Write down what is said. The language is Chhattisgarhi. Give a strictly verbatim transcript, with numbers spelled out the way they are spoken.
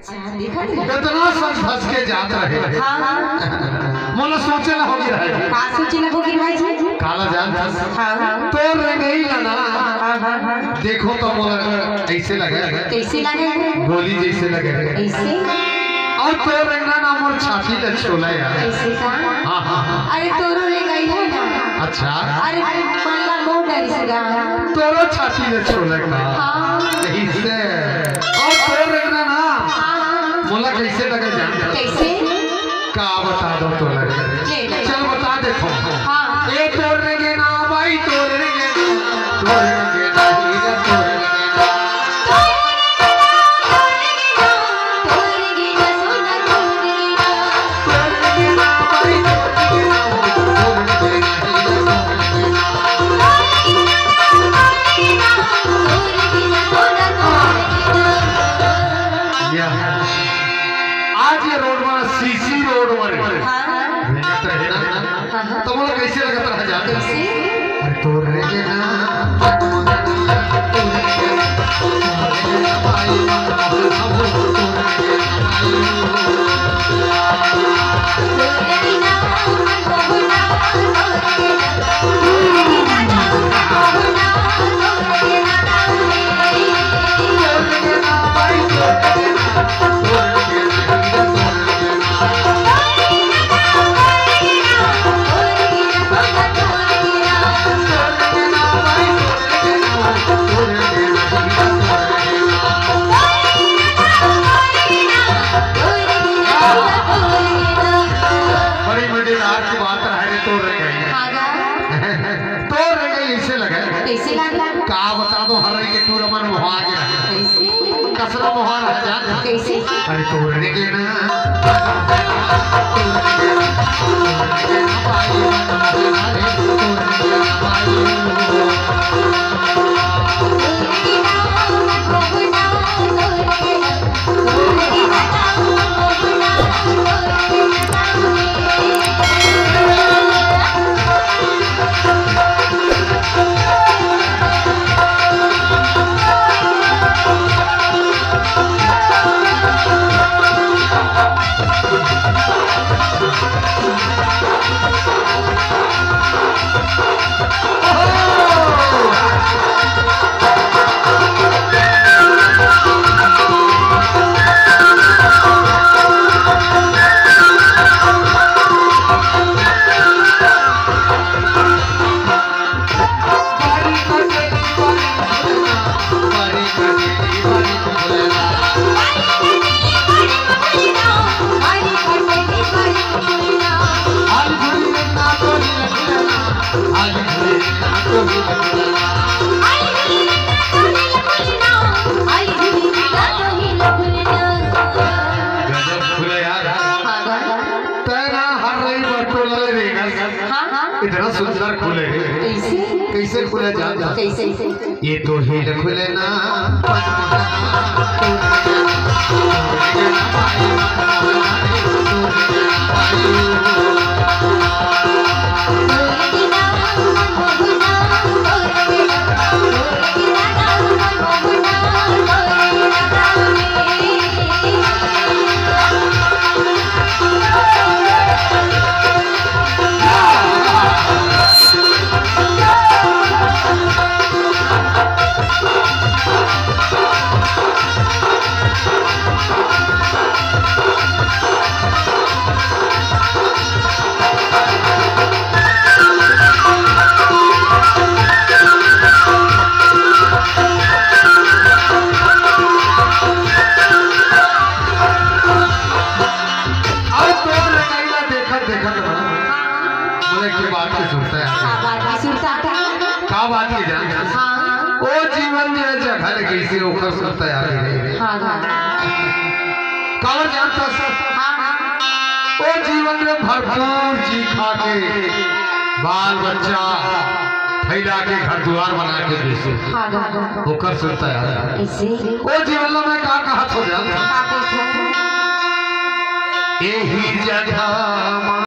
अच्छा, देखत रहे। इतना संघर्ष के जात रहे। हाँ, हाँ। मोला सोचे ला होगे रहे। का सोचे ला होगे भाई जी? काला जान था। हाँ, हाँ। तोर रेंगई ला ना। हाँ, हाँ, हाँ। देखो तो मोला ऐसे लगे। कैसे लगे? गोली जैसे लगे। ऐसे? अउ तोर रेंगना ना मोर छाती ला छोला यार। ऐसे का? हाँ, हाँ, हाँ। अरे तोरो रेंगई ला ना। अच्छा। अरे, अरे, मन ला बहुत डर से गा। तोरो छाती ला छोला का? हाँ। ऐसे। अउ तोर रेंगना ना। हाँ, हाँ। मोला कैसे लगे जान? कैसे? का बता दो तोला। ले, ले। चल बता देथों। हाँ। ए तोर रेंगना बाई, तोर रेंगना, तोर रेंगना हीरा, तोर रेंगना। या। आज ये रोड में, सीसी रोड में। हाँ। हाँ, हाँ। तो बोलो, कैसे लगता रहा जान? कैसे? अरे तोर रेंगना। बड़ी मजेदार की बात रहे रे, तोर रेंगई। हाँ गा। तोर रेंगई ऐसे लगे। कैसे लगा? का बता दो, हर रही के टूर मन मोहा गे रहे। कैसे? कसरा मोहा रहा जान। कैसे? अरे तोर रेंगना। गजब खुले यार। हाँ, हाँ। तैं ना हर रही बटोला ले रेंगस। हाँ, हाँ। इतना सुंदर खुले। कैसे? कैसे खुले जान? कैसे? ये तो हिल खुले ना। अउ तोर रेंगई ला देखत देखत ना, मोला एक बात के सुरता आ गे। का बात के सुरता? का बात के जान? हाँ। ओ जीवन में जगह लगे से ओकर सुरता आ गे। हाँ, हाँ। काबर जानथस? हाँ, हाँ। ओ जीवन में भरपूर जी खा के, बाल बच्चा फैला के, घर दुआर बना के बेचे। हाँ, हाँ, हाँ। ओकर सुरता आ गे। ऐसे? ओ जीवन ला मैं का कहत हों जान? का कहत हों? एही जगह